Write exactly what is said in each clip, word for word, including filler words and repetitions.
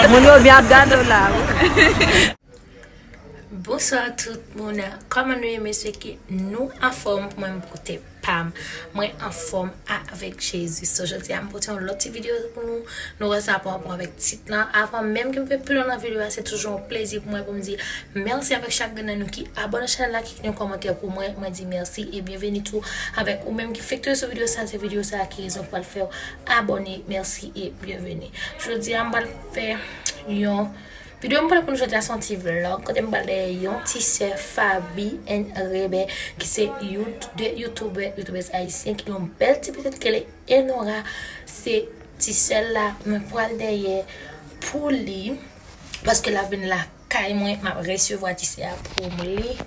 Moun yo byen ap gade w la, wi. Bonswa tout moun. Kòman nou ye? M espere ke nou anfòm. Mwen, m pote pa m. Mwen anfòm avèk Jezi. So, jodi a, m pote yon lòt ti videyo pou nou. Nou wè sa pa rapò avèk tit lan. Avan menm ke m fè pi lwen nan videyo a, se toujou yon plezi pou mwen pou m di mèsi avèk chak grenn nan nou ki abòne chanèl la, ki kite yon kòmantè pou mwen. Mwen di mèsi e byenveni tou avèk ou menm ki fèk tonbe sou videyo sa. Se videyo sa ki rezon k pral fè w abòne. Mèsi e byenveni. Jodi a, m pral fè yon videyo m pral pou nou jodi a, se yon ti vlog kote m pral dèyè yon ti sè Faby and Rebe ki se you-, de youtubè, youtubèz ayisyen ki gen yon bèl ti pitit ki rele Enora. Se ti sè l la, mwen pral dèyè pou li paske l ap vin lakay mwen, m ap resevwa ti sè a pou li.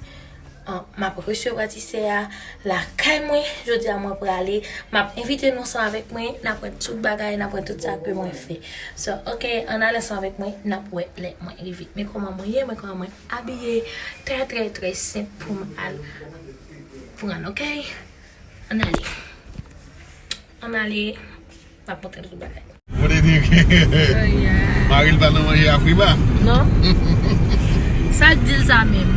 Ah, m ap resevwa ti sè a lakay mwen. Jodi a mwen prale. M ap envite nou ansanm avèk mwen. N ap wè tout bagay, n ap wè tout sa ke mwen fè. So, ok, ann ale ansanm avèk mwen. N ap wè lè mwen rive. Men kòman mwen ye, men kòman mwen abiye. Trè, trè, trè senp pou m al pran, ok? Ann ale. Ann ale. M ap montre nou tout bagay. Mwen te di ke mari l pa nan manje a friba. Non. Sa k di l sa menm?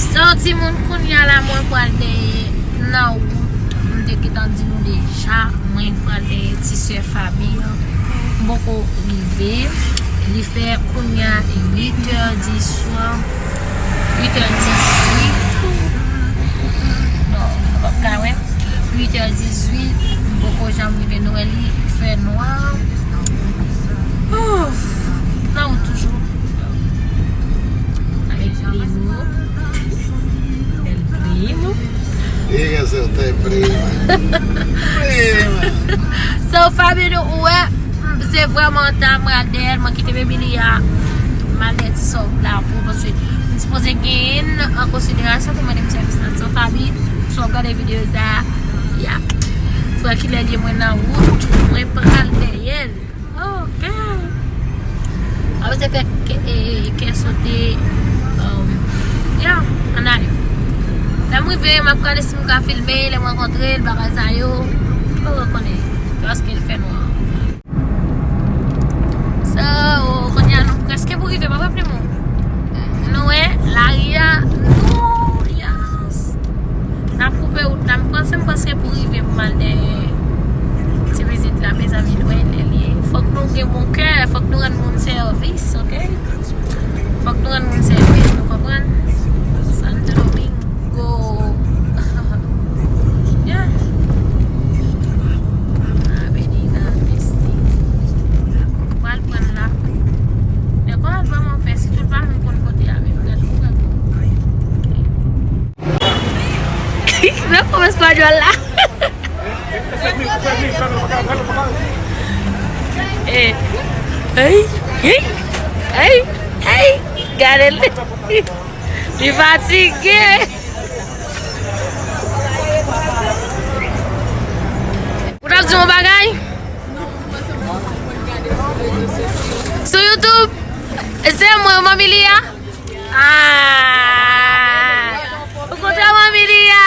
Se yon timoun kounye a la mwen pral dèyè nan wout. M te gentan di nou deja, mwen pral dèyè ti sè Faby an. M poko rive. Li fè kounye a uit è di swa. Uit è dizuit. Non, nou p ap ka wè. Uit è dizuit, m poko janm rive, nou wè li fè nwa. Ouf, nan wout toujou. Avèk Primo. Bèl Primo. Li gen sèten Primo. Primo. So, Faby, nou wè, se vrèman ta mwen al dèyè l, mwen kite baby li a. M al dèyè ti sè w la pou, paske m sipoze genyen l an konsiderasyon pou mande m sèvis la. So, Faby, si w ap gade videyo sa a, ya. Frè kilè l ye, mwen nan wout, mwen pral dèyè l. Ok. Apre se fè kè, e, kè sote, um, ya, ann ale. Lè m rive, m ap gade si m ka filme, lè m rankontre l, bagay sa yo, ou konnen. Paske l fè nwa. So, kounye a nou prèske pou rive, pa vre, Primo? Nou wè, lari a, nou, yes. N ap koupe wout la, m panse m prèske pou rive pou m al dèyè ti pitit la, mezanmi, nou wè, lè l ye. Fòk nou gen bon kè, fòk nou rann moun sèvis, ok? Fòk nou rann moun sèvis, nou konprann? Santo Domingo. Yeah. Avenida Messi. Pral pran la. Nèg yo al vrèman pè, sitou l pa menm konn kote a menm, gad pou gad. Nan pwomès panyòl la. Eh, hey, hey, hey, hey, gade l. Li fatige. Ou t ap di yon bagay? Sou YouTube? Se mwen, manmi Lia? Ah! Ou kontan manmi Lia?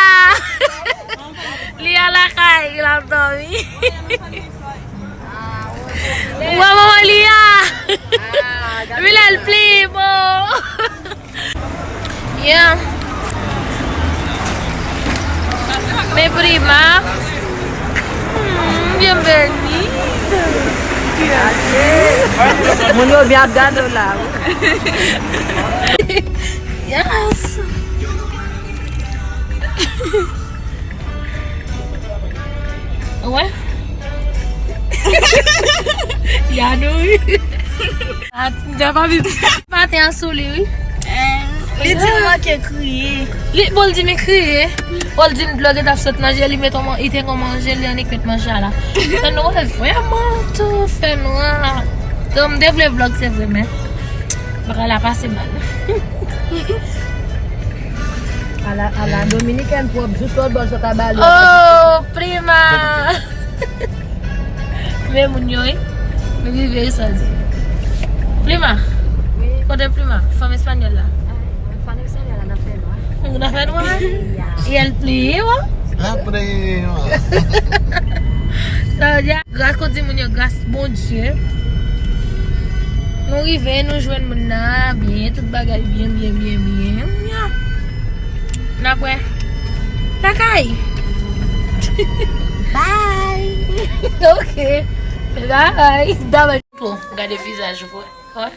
Lia lakay, l ap dòmi. Ou wè manman Lia? Wi, lè l pli bon. Yeah. Mi prima. Mm, bienvenida. Moun yo byen ap gade w la, wi. Yes. Ou wè? Ya nou wi. At, m te pa vin. Maten an sou li wi. Li di l manke kriye. Li, bon, l di m kriye. Bon, l di m dlo gentan ap sot nan je li, met on, li te gon manje, li annik met manje a la. Fè nwa vrèman tou, fè nwa. Donk, m te vle vlog, se vre, men bagay la pase mal. Ala, ala, dominikèn pwòp, jis lòt bò l sot a bale. Oh, prima! Men moun yo, wi. Nou rive, sa di. Prima. Wi. Kote Prima? Fanm espanyòl la. Ah, fanm espanyòl la, nan fè nwa. Nan fè nwa? Ya. E el primo? La prima. Sa di. Gras, kon di moun yo, gras Bondye. Nou rive, nou jwenn moun nan byen, tout bagay byen, byen, byen, byen. Ya. N ap wè lakay. Bye. Ok. Bye. Bye. Bon, gade vizaj ou, wè.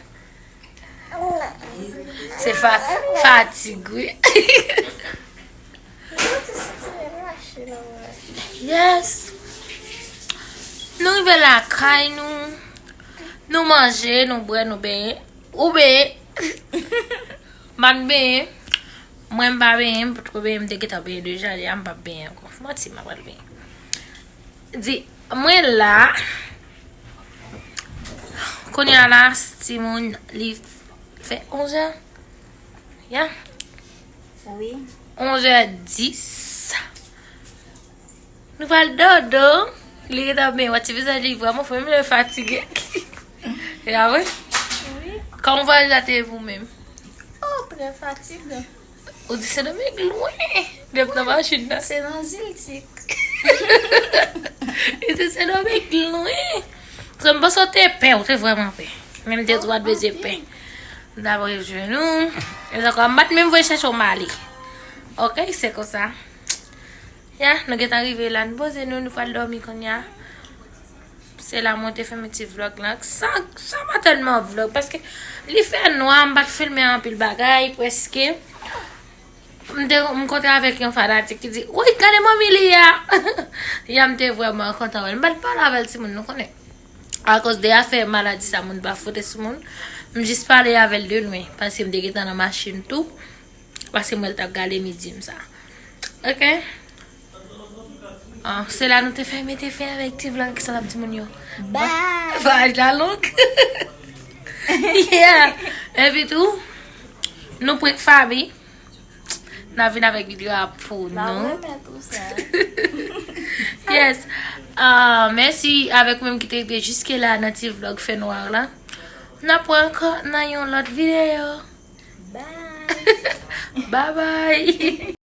Se fa-, fatig, wi. Yes. Nou rive lakay nou. Nou manje, nou bwè, nou benyen. Ou benyen. M pa t benyen. Mwen m pa benyen, m potko benyen, m te gentan benyen deja, ya m p ap benyen ankò. Manti, m ap al benyen. Di, mwen la. Kounye a la, timoun, li fè onzè. Ya. Wi. Onzè dis. Nou pral dodo. Li ret ap benyen, wè ti vizaj li vrèman fou, menm lè fatige. E pa vre? Wi. Kòman vwayaj la te ye pou menm? Oh, trè fatigan. Ou di Sendomeng lwen. Depi nan machin nan. Se nan Ziltik. Li di Sendomeng lwen. Paske m panse w te pè, ou te vrèman pè. Men m te di w pa t bezwen pè. M t ap rejwenn ou. E sa kwa, m pa t menm voye chèche w m ale. Ok, se konsa. Ya, nou gentan rive la, nou poze nou, nou pral dòmi kounye a. Se la mwen te fèmen ti vlòg lan. Sa, sa pa tèlman vlòg, paske li fè nwa, m pa t filme anpil bagay, prèske. M te, m kontre avèk yon fanatik ki di, "Woy, gade manmi li a!" Ya, m te vrèman kontan wè l. M pa t pale avè l, timoun, nou konnen. Akoz de afè maladi sa, moun pa fwote sou moun. M jis pale avè l de lwen, paske m te gentan nan machin tou. Paske m wè l t ap gade midi m sa. Ok? Ah, se la nou te fè, mete fen avèk ti vlòg sa l ap di moun yo. Bye. Vwayaj la long. Yeah. Epi tou, nou prank Faby. N a vin avèk videyo a pou nou. N a renmen tou sa. Yes. Ah, mèsi avèk ou menm ki te rete jiske la nan ti vlòg fè nwa la. N ap wè ankò nan yon lòt videyo. Bye. Bye bye.